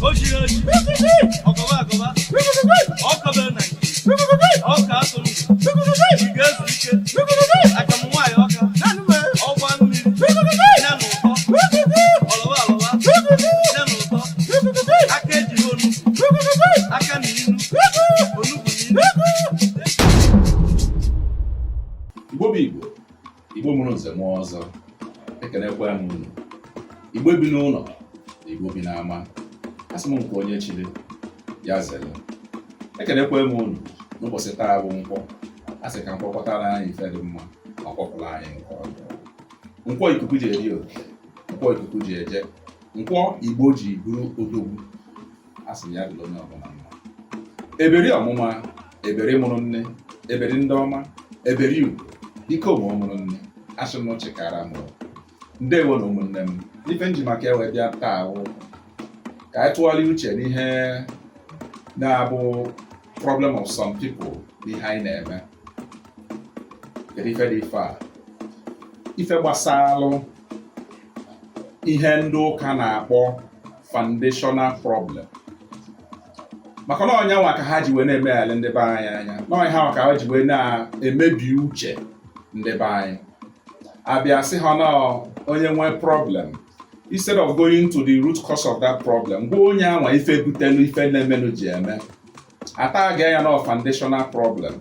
Ochiri ochi, ọkọba akọba, ọkọbe na ọka atụrụ, ị ga-ezu ike, akamụ nwaanyị ọka, ọgba mmiri, ya na ụtọ, ọlọba alọba, ya na ụtọ, aka ejighị onugbu, aka na inu, onugbu na inu. Igbo bụ Igbo, Igbo mụrụ nze mụọ ọzọ, ekenekwa m unu. Igbo bi n'ụlọ na Igbo bi n'ama, asị m nke onye chiri ya zere. Ekenekwa m unu n'ụbọchị taa bụ Nkwọ. Asị ka nkwọ kwọtara anyị ife dị mma ma kwọpụrụ anyị nke ọjọọ. Nkwọ ikuku ji eri oke, nkwọ ikuku ji eje, nkwọ Igbo ji bụrụ odogwu. Asị m ya dịrị onye ọbụla mma. Eberi ọmụma, eberi mụrụ nne, eberi ndị ọma, eberi ugwu, dike ụmụ mụrụ nne, asị m chịkara m. Ndewo na ụmụnne m. Ife nji maka ewe bịa taa wụ ka anyị tụgharịa uche n'ihe na-abụ problem of some people n'ihe anyị na-eme. Kedu ife dị ife a? Ife gbasalụ ihe ndị ụka na-akpọ foundational problem, maka na ọnya nwa ka ha ji wee na-emegharị ndị be anyị anya, na ọnya ha nwa ka ha ji wee na-emebi uche ndị be anyị. Abịa sị ha na onye nwee problem, instead of going to the root cause of that problem, gwa onye anwa ife butelu ife na-emenụ ji eme, ata ga ya na foundational problem,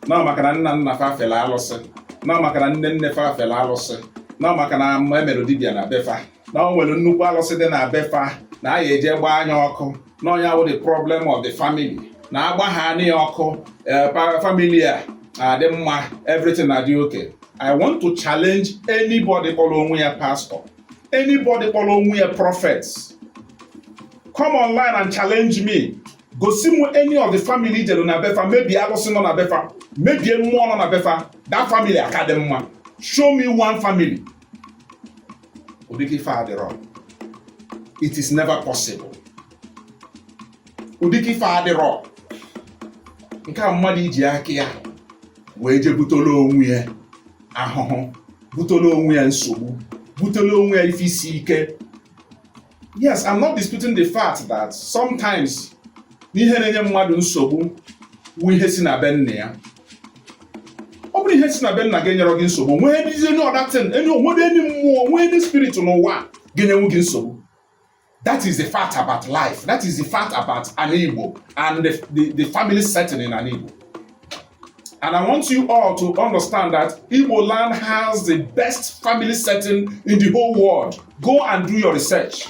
na maka na nna nna fa fere alụsị, na maka na nne nne fa fere alụsị, na maka na emerụ dibịa na befa, na o nwere nnukwu alụsị dị na befa na a ya eje gbaa anya ọkụ, na ọnya wụ the problem of the family, na agba ha anya ọkụ, family a adị mma, everything na-adị okay. I want to challenge anybody kpọrọ onwe ya pastor, anybody kpọrọ onwe ya prophet, come online and challenge me. Gosi m any of the family jere na befa mebie alụsị nọ na befa, mebie mmụọ nọ na befa, that family aka dị mma. Show me one family. Ụdịka ife adịrọ. It is never possible. Ụdịka ife adịrọ. Nke a mmadụ iji aka ya wee je butolo onwe ya ahụhụ, butolo onwe ya nsogbu, butolo onwe ya ife isi ike. Yes, I'm not disputing the fact that sometimes n'ihe na-enye mmadụ nsogbu wụ ihe si na be nna ya. Ọ bụrụ ihe si na be nna gị nyere gị nsogbu, nwee any other thing, any onwere any mmụọ, nwee any spirit n'ụwa ga-enyenwu gị nsogbu. That is the fact about life. That is the fact about an Igbo and the family setting in an Igbo. And I want you all to understand that Igbo land has the best family setting in the whole world. Go and do your research.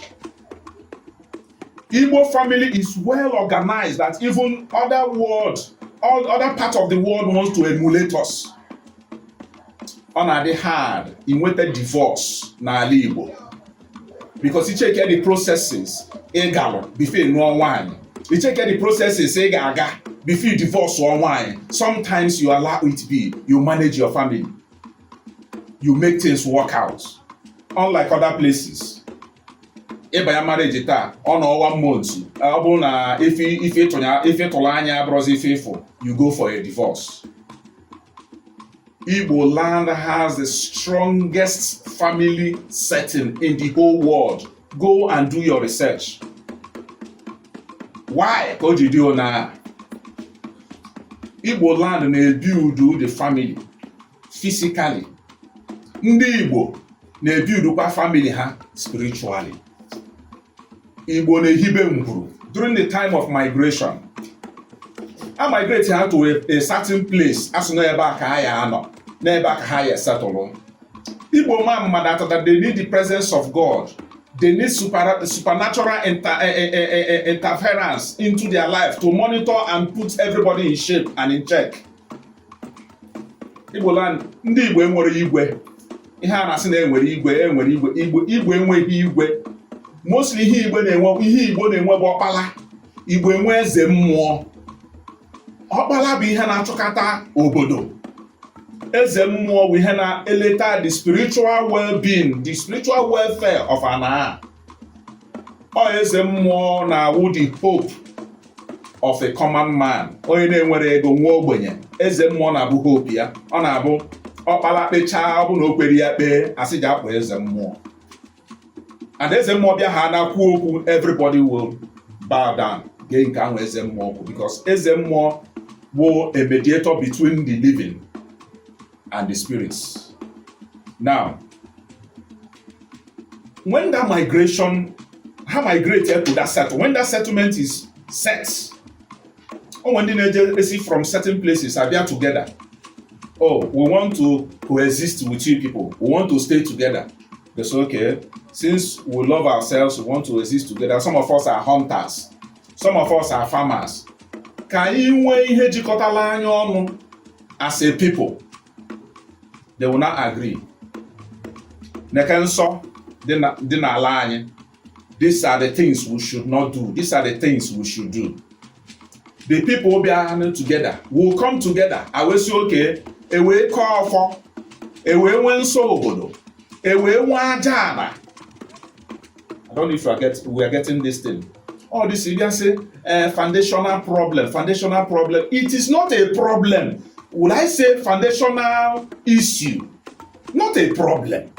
Igbo family is well organized that even other world, all other part of the world wants to emulate us. Ọ na-adị hard inweta divorce n'ala Igbo because icheke the processes ị galụ before ị nụọ nwaanyị, icheke the processes ị ga-aga before you divorce ọ nwaanyị. Sometimes you allow it be, you manage your family, you make things work out, unlike other places. Ịbanye marriage taa, ọ nọ one month, ọ bụrụ na ife ife ịtụrụ anya abụrụzi ife ịfụ, you go for a divorce. Igbo land has the strongest family setting in the whole world. Go and do your research. Why ka o ji dị na Igbo land na-ebuild the family physically, ndị Igbo na-ebuildkwa family ha spiritually. Igbo na-ehibe ngwuru. During the time of migration, a migrate ha to a certain place, asị na ebe a ka ha ya anọ, n'ebe a ka ha ya settle. Igbo ma mmadụ atọ that they need the presence of God. They need supernatural interference into their life to monitor and put everybody in shape and in check. Igbo land, ndị Igbo enwere igwe. Ihe a na-asị na enwere igwe, enwere igwe, Igbo, Igbo enweghị igwe. Mostly ihe Igbo na-enwe, ihe Igbo na-enwe bụ ọkpala. Igbo enwe eze mmụọ. Ọkpala bụ ihe na-achịkọta obodo. Eze mmụọ bụ ihe na-eleta the spiritual well-being, the spiritual welfare of ana. Ọ eze mmụọ na-awụ the hope of a common man. Onye na-enwere ego, nwa ogbenye, eze mmụọ na-abụ hope ya. Ọ na-abụ ọkpala kpechaa, ọ bụ na o kwere ya kpee, asị ji akpọ eze mmụọ. And eze mmụọ bịa ha na-akwu okwu, everybody will Bow down, gee nke ahụ eze mmụọ kwụ, because eze mmụọ wụ a mediator between the living and the spirits. Now, when that migration, ha migrate to that settle, when that settlement is set, o nwere ndị na-eje esi from certain places abịa together. "Oh, we want to coexist with you people. We want to stay together." They say, "Okay, since we love ourselves, we want to exist together. Some of us are hunters, some of us are farmers. Ka anyị nwee ihe jikọtala anyị ọnụ as a people." They will not agree. Neke nsọ dị n'ala anyị. These are the things we should not do. These are the things we should do. The people bịa together will come together. Awesi oke ewee kọọ ọfọ, ewee nwee nsọ obodo, ewee nwee aja ala. I don't know if we are getting this thing. All this, you can say foundational problem, foundational problem. It is not a problem. Would I say foundational issue? Not a problem.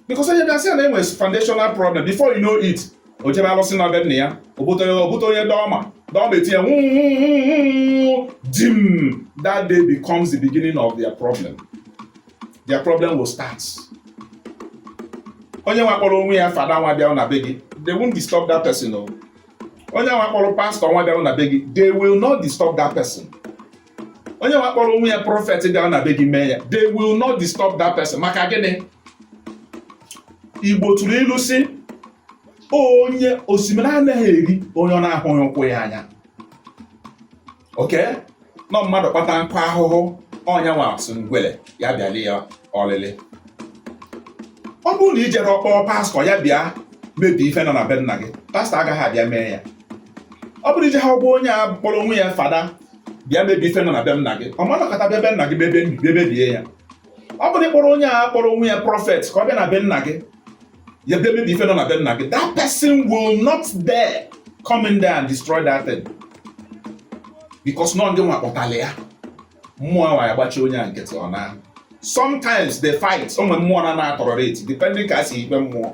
Because onye bịa sị na enwe foundational problem, before you know it, o jebe alụsị na be nna ya, o bute onye dọma, dọma etinye nwụ dim. That day becomes the beginning of their problem. Their problem will start. Onye nwa kpọrọ onwe ya fada nwa bịara na be gị, they won't disturb that person o. Onye nwa kpọrọ pastọ nwa bịara na be gị, they will not disturb that person. Onye nwa kpọrọ onwe ya prophet bịara na be gị mee ya, they will not disturb that person. Maka gịnị? Igbo tụrụ ilu si onye osimiri anaghị eri onye ọ na-ahụghị ụkwụ ya anya. Oke nọ mmadụ kpata nkụ ahụhụ, ọnya nwa sị ngwele ya bịali ya ọlịlị. Ọ bụrụ na i jere ọkpọọ pastọ ya bịa mebie ife nọ na be nna gị, pastọ agaghị abịa mee ya. Ọ bụrụ ije ha ọgbọ onye a kpọrọ onwe ya fada bịa mebie ife nọ na be nna gị, ọ manọkọta bịa be nna gị mebie bịa mebie ya. Ọ bụrụ ịkpọrọ onye a kpọrọ onwe ya prophet ka ọ bịa na be nna gị ya bịa mebie ife nọ na be nna gị, that person will not dare come in there and destroy that thing, because nọ ndị nwa kpọtara ya. Mmụọ ahụ ya gbachi onye a nkịtị. Ọ na sometimes they fight. Ụmụ mmụọ na na-tolerate, depending ka a si ikpe mmụọ.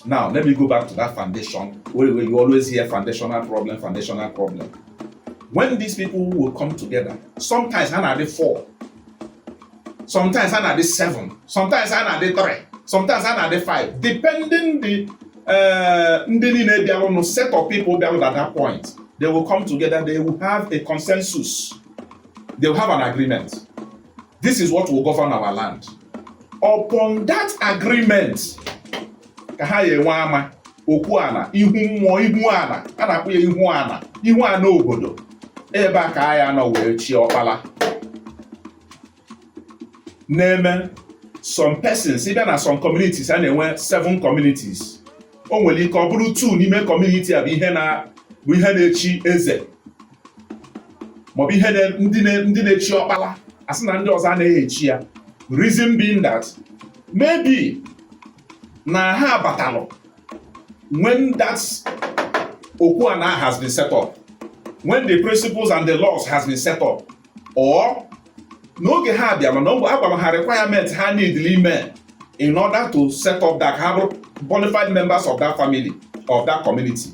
Now let me go back to that foundation where you always hear foundational problem, foundational problem. When these people will come together, sometimes ha na-adị four, sometimes ha na-adị seven, sometimes ha na-adị three, sometimes ha na-adị five, depending the ndị niile bịarụnụ, set of people bịarụ. At that point, they will come together, they will have a consensus, they will have an agreement. This is what will govern our land. Upon that agreement ka ha ya enwe ama okwu ana, ihu mmụọ, ihu ana. A na-akpọ ya ihu ana, ihu ana obodo. Ebe a ka a ya nọ wee chie ọkpala na-eme. Some persons, ịbịa na some communities, a na-enwe seven communities. O nwere ike ọ bụrụ two n'ime community a bụ ihe na bụ ihe na-echi eze, maọbụ ihe ndị na-echi ọkpala, asị na ndị ọzọ anaghị echi ya. Reason being that maybe na ha batalụ when that okwu ana has been set up, when the principles and the laws has been set up, or n'oge ha bịara na mgbe a gwara ha requirement ha need ime in order to set up that ha bụrụ bona fide members of that family, of that community.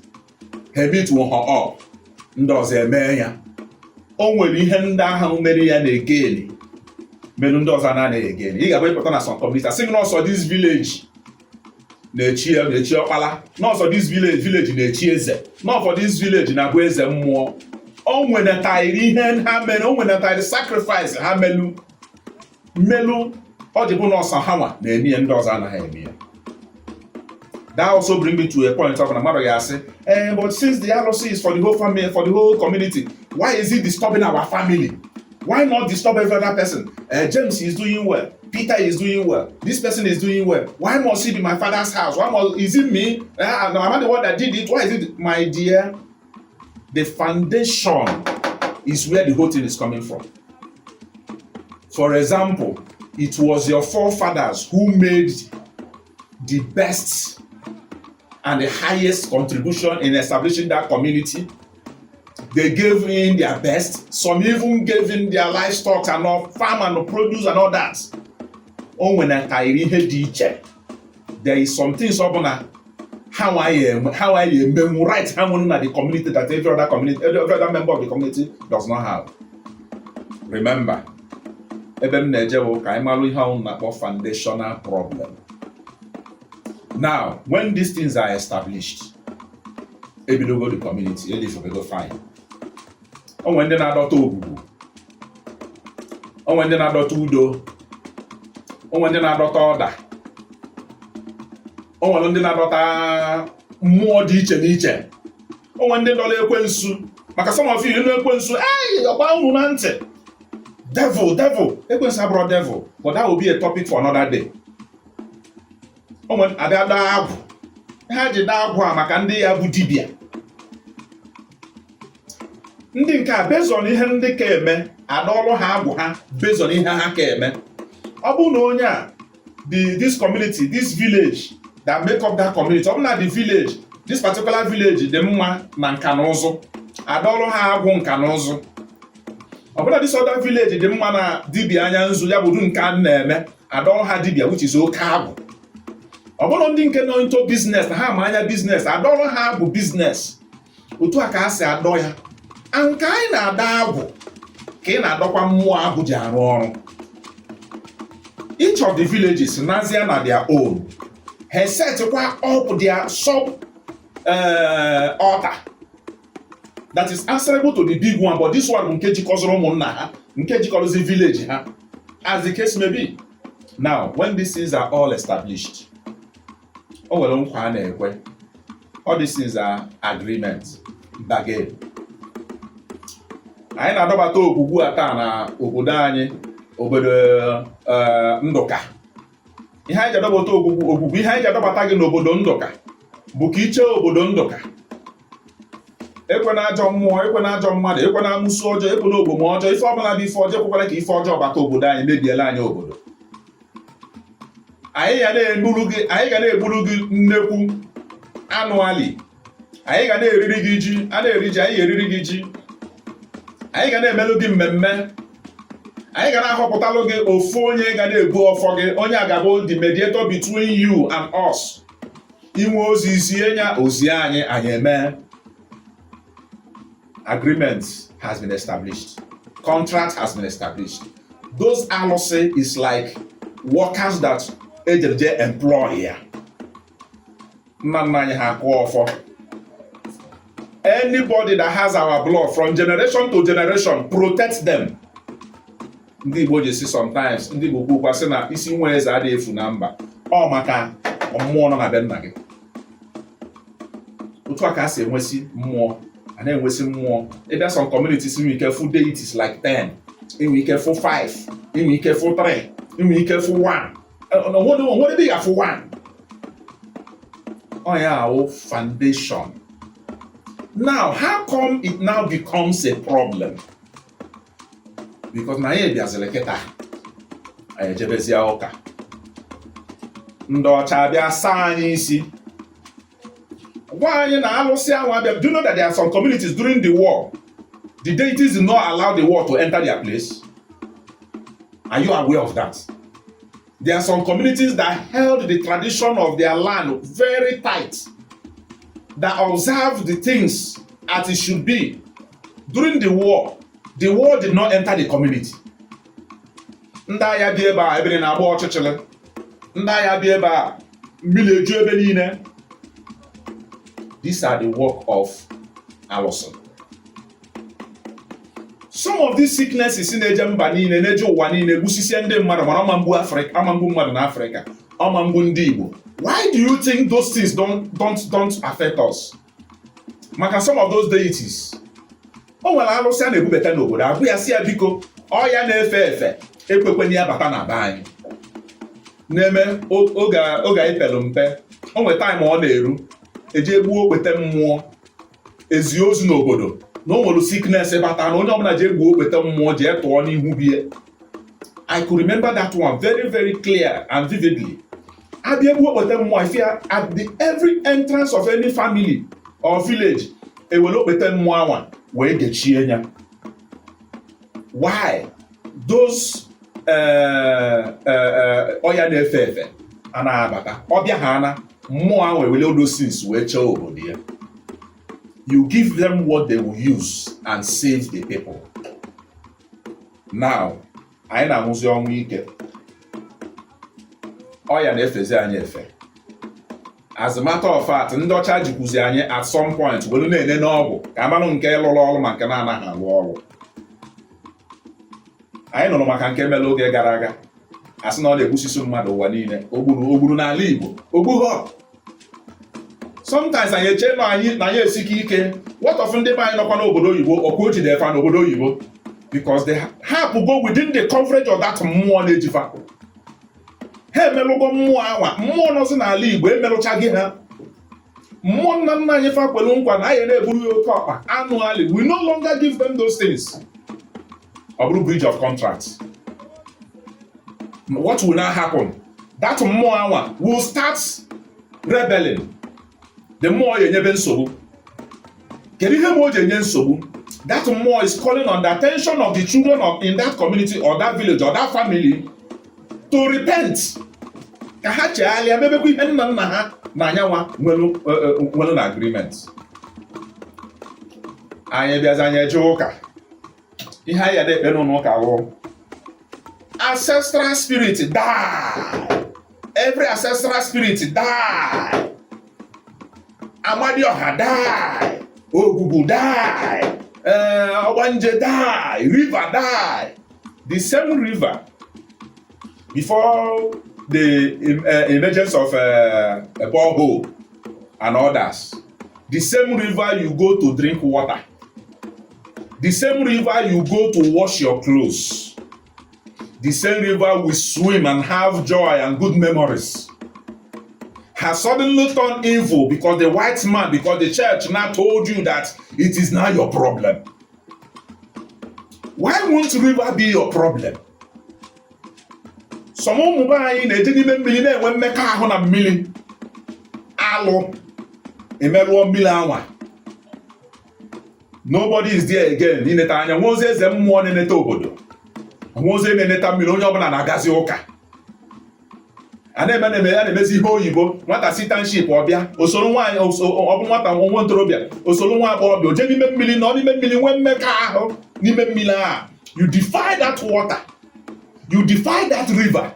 Ha meet ha up, ndị ọzọ eme ya. O nwere ihe ndị ahụ mere ya na-egeni merụ ndị ọzọ anaghị egeni. Ị ga-abụ ịpụta na some community, asị gị nọọsọ this village na-echi na-echi ọkpala, nọọsọ this village na-echi eze, nọọsọ this village na-abụ eze mmụọ. O nwenataghịrị ihe ha mere, o nwenataghịrị sacrifice ha melu melu. Ọ dị bụ nọọsọ ha nwa na-eme ya, ndị ọzọ anaghị eme ya. That also bring me to a point of na mmadụ ga-asị, "But since the alụsị is for the whole family, for the whole community, why is it disturbing our family? Why not disturb every other person? James is doing well, Peter is doing well, this person is doing well. Why must he be my father's house? Why must, is it me? No, I'm not the one that did it. Why is it?" My dear, the foundation is where the whole thing is coming from. For example, it was your forefathers who made the best and the highest contribution in establishing that community. They gave in their best. Some even gave in their livestock and all, farm and produce and all that. O nwenataghịrị ihe dị iche. There is some things ọ bụ na ha mere na-eme. Ha nwa ya enwe, ha nwa ya emenwu right ha nwere na the community that every other member of the community does not have. Remember, ebe m na-eje bụ ka anyị malụ ihe ahụ na-akpọ foundational problem. Now, when these things are established, ebidogo the community elifebego, fine. O nwere ndị na-adọta ogbugbu, o nwere ndị na-adọta udo, o nwere ndị na-adọta ọda, o nwere ndị na-adọta mmụọ dị iche n'iche, o nwere ndị dọla ekwensu. Maka some of you, ịnụ ekwensu, ei, ọgba unu na ntị, devil, devil. Ekwensu abụrụ devil, but that will be a topic for another day. O nwere abịa daa agwụ. Ha ji daa agwụ a maka ndị ya bụ dibịa, ndị nke a, based on ihe ndị ka eme, adọọlụ ha agwụ ha based on ihe ha ka eme. Ọ bụrụ na onye a, this community, this village that make up that community, ọ bụrụ na the village, this particular village dị mma na nka na ụzụ, adọọlụ ha agwụ nka na ụzụ. Ọ bụrụ na this other village dị mma na dibịa anya nzu, ya bụ nke a na-eme, adọọlụ ha dibịa, which is oke agwụ. Ọ bụrụ ndị nke nọ into business na ha ma anya business, adọọlụ ha agwụ business. Otu a ka a si adọ ya. A nke anyị na-adọ agwụ ka ị na-adọkwa mmụọ agwụ ji arụ ọrụ. Each of the villages nazia na their own, ha setkwa up their sub altar that is answerable to the big one, but this one bụ nke jikọziri ụmụnna ha, nke jikọrọzi village ha, as the case may be. Now, when these things are all established, o nwere nkwa a na-ekwe. All these things are agreement, bargain. Anyị na-adọbata ogbugbu a taa na obodo anyị, obodo Ndụka. Ihe anyị ji adọbata ogbugbu, ogbugbu, ihe anyị ji adọbata gị n'obodo Ndụka bụ ka ichee obodo Ndụka. Ekwena ajọ mmụọ, ekwena ajọ mmadụ, ekwena amụsụ ọjọọ, ekwena ogbom ọjọọ, ife ọbụla bụ ife ọjọọ, ekwekwala ka ife ọjọọ bata obodo anyị mebiela anyị obodo anyị. Ga na-egburu gị, anyị ga na-egburu gị nnekwu annually. Anyị ga na-eriri gị ji, a na-eri ji, anyị ga-eriri gị ji. Anyị ga na-emelụ gị mmemme. Anyị ga na-ahọpụtalụ gị ofu onye ga na-ebu ọfọ gị. Onye a ga-abụ the mediator between you and us. Inwe ozi zie ya, ozi anyị, anyị eme. Agreement has been established, contract has been established. Those alụsị is like workers that ejere je employ ya. Nna nna anyị ha kụọ ọfọ, anybody that has our blood from generation to generation, protect them. Ndị Igbo ji si sometimes, ndị Igbo kwukwa sị na isi nwa eze adịghị efu na mba. Ọ maka mmụọ nọ na be nna gị. Otu a ka a si enwesi mmụọ, a na-enwesi mmụọ. Ịbịa some communities, inwe ike fụ deities like 10, inwe ike fụ 5, inwe ike fụ 3, inwe ike fụ 1. Onwere ebe ị ga-afụ 1. Ọ ya awụ foundation. Now, how come it now becomes a problem? Because na anyị bịaziri kịta, anyị ejebezie ụka. Ndị ọcha bịa saa anyị isi, gwa anyị na alụsị ahụ abịa. Do you know that there are some communities, during the war, the deities did not allow the war to enter their place? Are you aware of that? There are some communities that held the tradition of their land very tight, that observed the things as it should be. During the war, the war did not enter the community. Ndị agha bi ebe a, ebe na-agba ọchịchịrị, ndị agha bi ebe a, mmiri eju ebe niile. These are the work of alụsị. Some of these sicknesses na-eje mba niile, na-eje ụwa niile, gbusisie ndị mmadụ, mana ọma mgbu Afrịka, ọma mgbu mmadụ na Afrịka, ọma mgbu ndị Igbo. Why do you think those things don't affect us? Maka some of those deities, o nwere alụsị a na-ebubata n'obodo, abụ ya si ya biko, ọya na-efe efe ekwekwenye ya bata na be anyị. Na-eme oge anyị pelu mpe, o nwere time ọ na-eru, eji egbuo okpete mmụọ, ezi ozu n'obodo na o nwere sickness bata, na onye ọbụla ji egbuo okpete mmụọ jee tụọ n'ihu bie. I could remember that one very, very clear and vividly. Abịa egbuo okpete mmụọ, if ya at the every entrance of any family or village, ewere okpete mmụọ anwa wee gechie ya. Why? Those ọya na-efe efe anaghị abata. Ọbịa ha ana Mmụọ ahụ ewele those things wee chee obodo ya. You give them what they will use and save the people. Now anyị na-anwụzi ọnwụ ike, ọya na-efezi anyị efe. As a matter of fact, ndị ọcha jikwuzi anyị at some point were na-ene n'ọgwụ ka amalụ nke lụrụ ọrụ ma nke na-anaghị alụ ọrụ. Anyị nụrụ maka nke mere oge gara aga, a sị na ọ na-egbusisi mmadụ ụwa niile. Ogburu ogburu n'ala Igbo, ogbughọ. Sometimes anyị eche na anyị na anyị esike ike. What of ndị be anyị nọkwa n'obodo oyibo? Ọkwa o jide fa n'obodo oyibo because they ha go within the coverage of that mmụọ na-ejifa ha. Emelụgo mmụọ anwa, mmụọ nọzi n'ala Igbo emelụchaghị ha. Mmụọ nna nna anyị fa kwelu nkwa na anyị na-eburu ya oke ọkpa annually. We no longer give them those things. Ọ bụrụ breach of contract, what will now happen? That mmụọ anwa will start rebelling. The mmụọ ya enyebe nsogbu. Kedu ihe ma o ji enye nsogbu? That mmụọ is calling on the attention of the children of in that community or that village or that family to repent, ka ha chegharịa, mebekwa ihe nna nna ha na anyanwa nwelu na agreement. Anyị bịazi, anyị eje ụka, ihe anyị ada ekpe n'ụlọ ụka wụ ancestral spirit die, every ancestral spirit die, Amadioha die, Ogwugwu die, Ọgbanje die, river die. The same river before the emergence of a borehole and others, the same river you go to drink water, the same river you go to wash your clothes, the same river we swim and have joy and good memories has suddenly turned evil because the white man, because the church now told you that it is now your problem. Why won't river be your problem? Some ụmụ be anyị na-eje n'ime mmiri na-enwe mmekọahụ na mmiri alụ, emerụọ mmiri anwa. Nobody is there again ineta anya. Nwe ozi eze mmụọ na-eneta obodo, nwe ozi na-eneta mmiri. Onye ọbụla na-agazi ụka, a na-eme na-eme a na-emezi ihe oyibo. Nwata si township ọbịa osoro nwaanyị, ọ bụ nwata nwa ntorobịa osoro nwa agbọghọbịa o jee n'ime mmiri, nọ n'ime mmiri, nwee mmekọahụ n'ime mmiri a. You defy that water, you defy that river.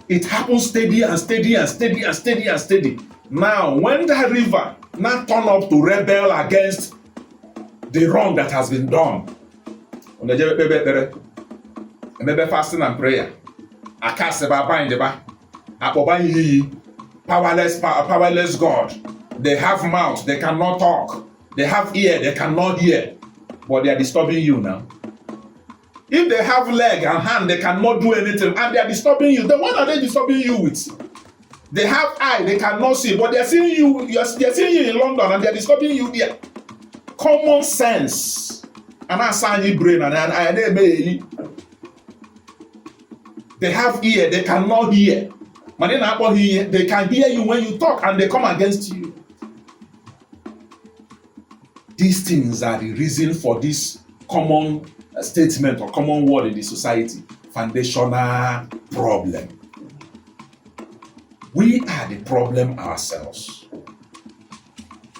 It happens steady and steady and steady and steady and steady. Now when that river now turn up to rebel against the wrong that has been done, ọ na-ejebe kpebe ekpere, emebe fasting and prayer, akasịba, bindba, akpọba ihe iyi, powerless, powerless God. They have mouth, they cannot talk. They have ear, they cannot hear, but they are disturbing you now. If they have leg and hand, they cannot do anything, and they are disturbing you, then what are they disturbing you with? They have eye, they cannot see, but they are seeing you. They are seeing you in London and they are disturbing you there. Common sense a na-asa anyị brain and anyị na-eme eli. They have ear, they cannot hear, mana ị na-akpọ ha ihe. They can hear you when you talk and they come against you. These things are the reason for this common statement or common word in the society: foundational problem. We are the problem ourselves.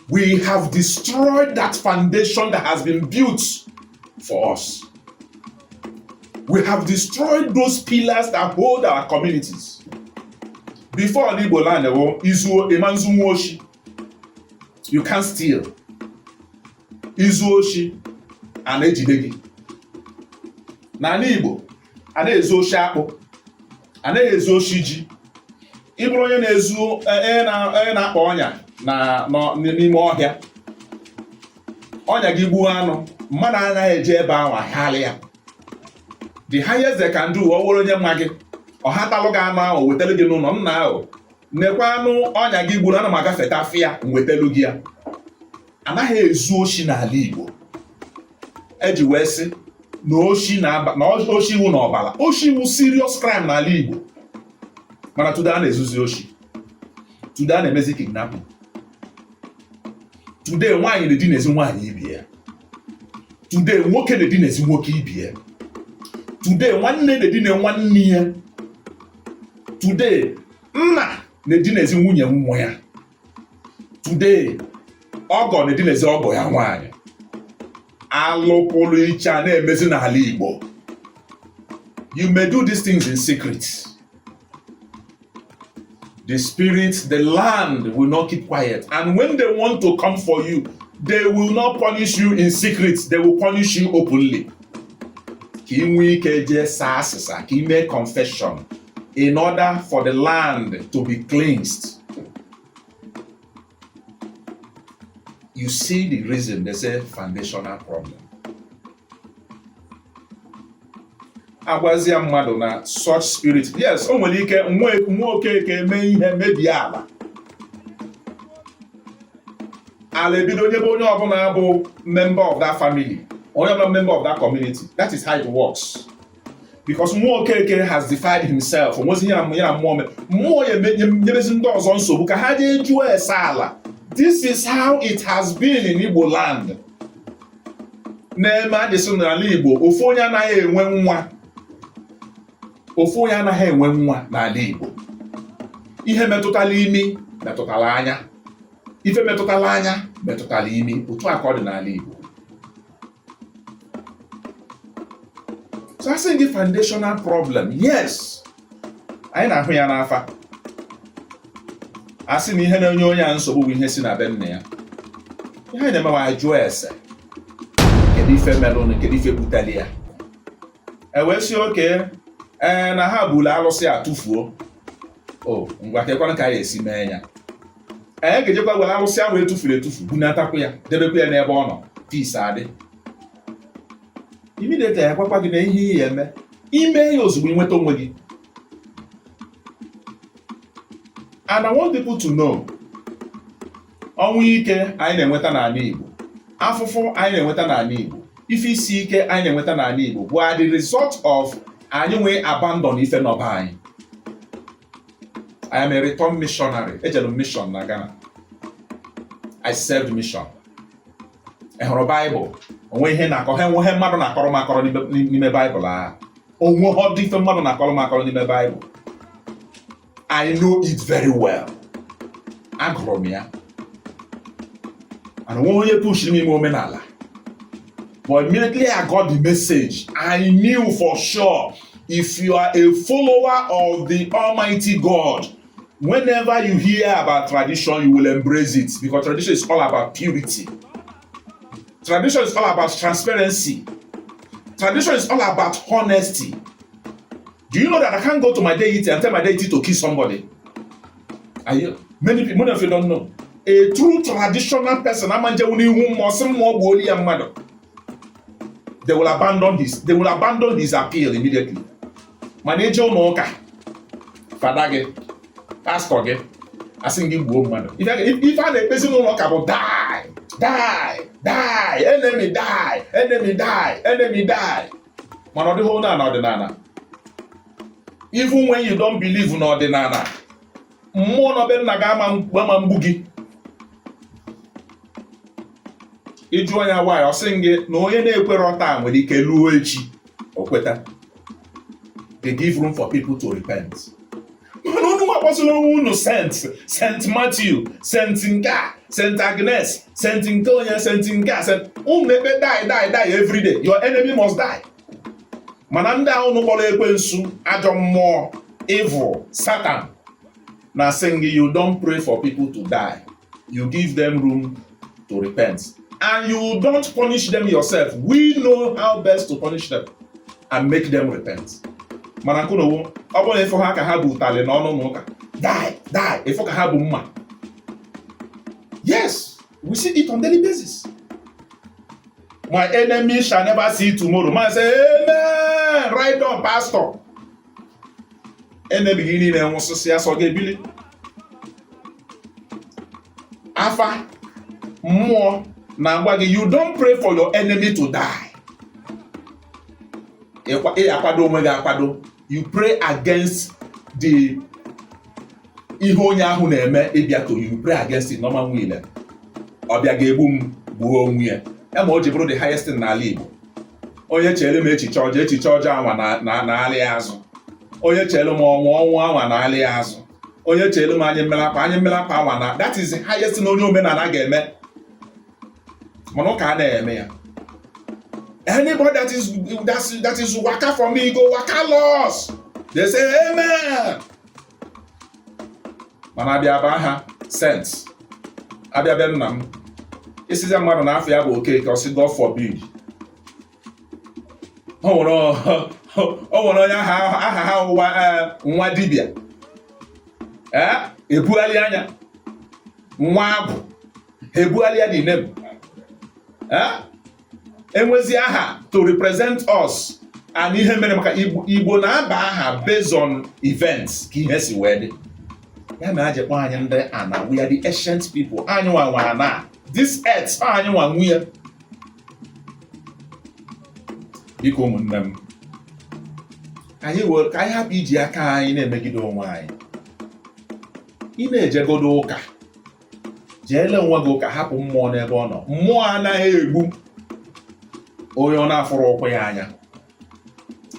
We have destroyed that foundation that has been built for us. We have destroyed those pillars that hold our communities. Before, n'Igbo land, wo izu ịma nzu oshi. You can't steal. Izu oshi, a na-ejide gị. N'ala Igbo, a na-ezu oshi akpụ, a naghị ezu oshi ji. Ị bụrụ onye na-ezu, onye na-akpa ọnya na n'ime ọhịa, ọnya gị gbuo anụ, mmadụ anaghị eje ebe ahụ ahịalị ya. The highest they can do, ọ wụrụ onye mma gị, ọ hatalụ gị anụ ahụ, wetelu gị n'ụlọ nna ahụ, nekwa anụ ọnya gị gburu, ana m agafeta afịa, m wetelu gị ya. Anaghị ezu oshi n'ala Igbo. Eji wee sị na oshi na na oshi iwu na ọbara oshi iwu serious crime n'ala Igbo. Mana today a na-ezuzi oshi, today a na-emezi kidnapping, today nwaanyị na-edinezi nwaanyị ibi ya, today nwoke na-edinezi nwoke ibi ya, today nwanne na-edine nwanne ya, today nna Na-edinezi nwunye nwa ya. Today, ọgọ na-edinezi ọgọ ya nwaanyị. Alụ pụrụ iche a na-emezi n'ala Igbo. You may do these things in secret. The spirit, the land will not keep quiet. And when they want to come for you, they will not punish you in secret. They will punish you openly. Ka ị nwee ike jee saa asịsa, ka ị mee confession in order for the land to be cleansed. You see the reason they say foundational problem. Agwazia mmadụ na such spirit, yes, o nwere ike nwa Okeke eme ihe mebie ala, ala ebido nyebe onye ọbụla bụ member of that family, onye ọbụla member of that community. That is how it works, because nwa Okeke has defied himself. O nwezi ihe ya na mmụọ mee, mmụọ ya nyebezi ndị ọzọ nsogbu ka ha jee jụọ ese ala. This is how it has been in Igbo land. Na-eme adịsị n'ala Igbo, ofu onye anaghị enwe nwa, ofu onye anaghị enwe nwa n'ala Igbo. Ihe metụtara imi metụtara anya, ife metụtara anya metụtara imi. Otu a ka ọ dị n'ala Igbo. So asị gị foundational problem, yes, anyị na-ahụ ya n'afa. A sị na ihe na-enye onye a nsogbu bụ ihe si na be nna ya. Ihe anyị na-emewa, jụọ ese, kedu ife melụnụ, kedu ife butere ya? E wee sị okay, ee, na ha buru alụsị a tụfuo. O ngwa, kekwanụ ka anyị esi mee ya? Anyị ga-ejekwa were alụsị ahụ etufuru etufu, bunatakwa ya, debekwa ya n'ebe ọ nọ, peace adị immediately. Ya gwakwa gị na ihe ị ya eme, ime ya ozugbo, ị nweta onwe gị. And I want people to know, ọnwụ ike anyị na-enweta n'ala Igbo, afụfụ anyị na-enweta n'ala Igbo, ife isi ike anyị na-enweta n'ala Igbo bụ the result of anyị nwee abandon ife nọ be anyị. I am a return missionary. Ejere m mission na Ghana. I served mission. Ị hụrụ Baịbụl, onwe ihe na-akọ ha, enweghị mmadụ na-akọrọ m akọrọ n'ime Baịbụl ahụ. Onweghị ife mmadụ na-akọrọ m akọrọ n'ime Baịbụl. I know it very well. Agụrụ m ya. And onwe onye pushiri m ime omenala. But immediately I got the message, I knew for sure, if you are a follower of the Almighty God, whenever you hear about tradition, you will embrace it, because tradition is all about purity. Tradition is all about transparency. Tradition is all about honesty. Do you know that I can't go to my deity and tell my deity to kill somebody? Are you, many, many of you don't know. A true traditional person ama njewu n'ihu mmụọ sị mmụọ gbuolu ya mmadụ. They will abandon his appeal immediately. Mana ije ụlọ ụka, fada gị, pastọ gị asị gị gbuo mmadụ. Ife a na-ekpezi n'ụlọ ụka bụ die, die, die, enemy die, enemy die, enemy die. Mana ọ dịghị onye a n'ọdịnala. Even when you don't believe n'ọdịnala, mmụọ nọ be nna gị ama mgbu gị. Ị jụọ ya why, ọ sị gị na onye na-ekwerọ taa nwere ike luo echi o kweta. They give room for people to repent. Mana unu akpọsịla onwe unu Saint, Saint Matthew, Saint nke a, Saint Agnes, Saint nke onye, Saint nke a, Saint unu na-ekpe die, die, die every day. Your enemy must die. Mana ndị ahụ unu kpọrọ ekwensu, ajọ mmụọ, evil, Satan, na-asị gị, you don't pray for people to die, you give them room to repent, and you don't punish them yourself. We know how best to punish them and make them repent. Mana nkụnowo, ọ bụrụ na ịfụ ha ka ha bu ụtalị n'ọnụ n'ụka, die, die, ịfụ ka ha bu mma. Yes, we see it on daily basis. My enemy shall never see tomorrow. Man say, "Amen. Right on, pastor." Enemy gị niile nwụsịsị, asọ ga-ebili. Afa mmụọ na-agwa gị, you don't pray for your enemy to die. Ị akwado onwe gị akwado. You pray against the ihe onye ahụ na-eme ịbịa to you. You pray against it. Normal nwile ọbịa ga-egbu m, gbuo onwe ya. Ya ma o ji bụrụ the highest thing n'ala Igbo. Onye chere m echiche ọjọọ, echiche ọjọọ anwa na-alị ya azụ. Onye chere m ọnwụ, ọnwụ anwa na-alị ya azụ. Onye cheelu m anyị mmelakpa, anyị mmelakpa anwa na that is the highest na onye omenala ga-eme, mana ụka a na-eme ya. Anybody that is waka for me go waka loss. They say amen, mana abịa ba ha sense abịa bịa nna m isizi mmadụ na afọ ya bụ Okeke, ọ sị, "God forbid." O nwere onye aha ha ụwa nwa dibịa, ee, ebugharị anya nwa agwụ, ebugharị ya the name. Ee, enwezi aha to represent us and ihe mere maka Igbo na-aba aha based on events ka ihe si wee dị. Ya mere aji kpọọ anyị ndị ana. We are the ancient people. Anyị nwa nwa ana this earth, anyị nwa nwunye. Biko ụmụnne m, anyị were ka anyị hapụ iji aka anyị na-emegide onwe anyị. Ị na-ejegodo ụka, jeele onwe gị ụka, hapụ mmụọ n'ebe ọ nọ. Mmụọ anaghị egbu onye ọ na-afụrụ ụkwụ ya anya.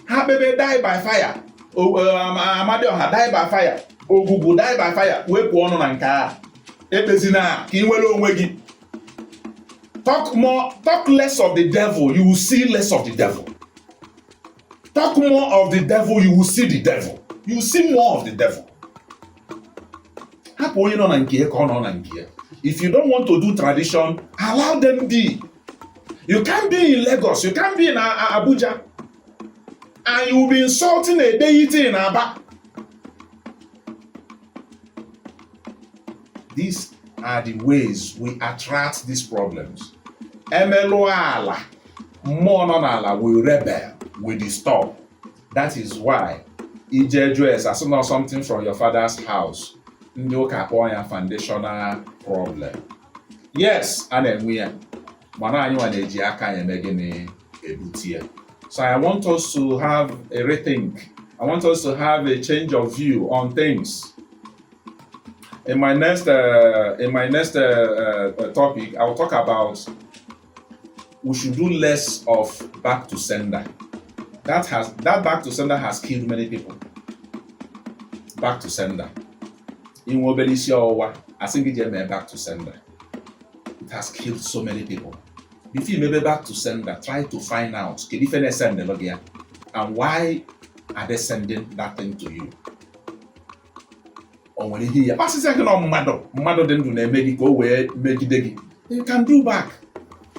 Ha kpebe die by fire, Amadioha die by fire, Ogwugwu die by fire, wepụ ọnụ na nke a. Ekpezina ka ị nwere onwe gị. Talk more, talk less of the devil, you will see less of the devil. Talk more of the devil, you will see the devil. You will see more of the devil. Hapụ onye nọ na nke ya ka ọ nọ na nke ya. If you don't want to do tradition, allow them be. You can't be in Lagos, you can't be in Abuja and you will be insulting a deity in Aba. These are the ways we attract these problems. Emelụ ala, mmụọ nọ n'ala will rebel, will disturb. That is why ije jụọ ese, asị na something from your father's house. Ndị ụka kpọọ ya foundational problem. Yes, a na-enwe ya, mana anyị nwa na-eji aka anyị eme gịnị? Ebute ya. So I want us to have a rethink. I want us to have a change of view on things. In my next topic, I will talk about we should do less of back to sender. That back to sender has killed many people. Back to sender. Inwe obere isi ọwụwa, asị gị jee mee back to sender. It has killed so many people. Before you mebe back to sender, try to find out kedu ife na-esendịlụ gị ya and why are they sending that thing to you? O nwere ihe ya kpasịsịa gị na mmadụ dị ndụ na-eme gị ka o wee megide gị. You can do back.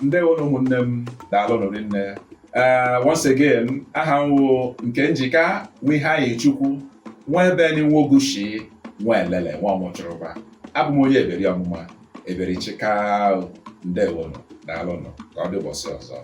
Ndewo na ụmụnne m, daalụ rinne. Once again, aha m wụ nke njika nwa Chukwu nwa ebe ni nwogushi nwa elele nwa ọmụchụrụba. Abụ m onye eberi ọmụma eberi chika. Ndewonụ, daalụnụ, ka ọ dị ụbọchị ọzọ.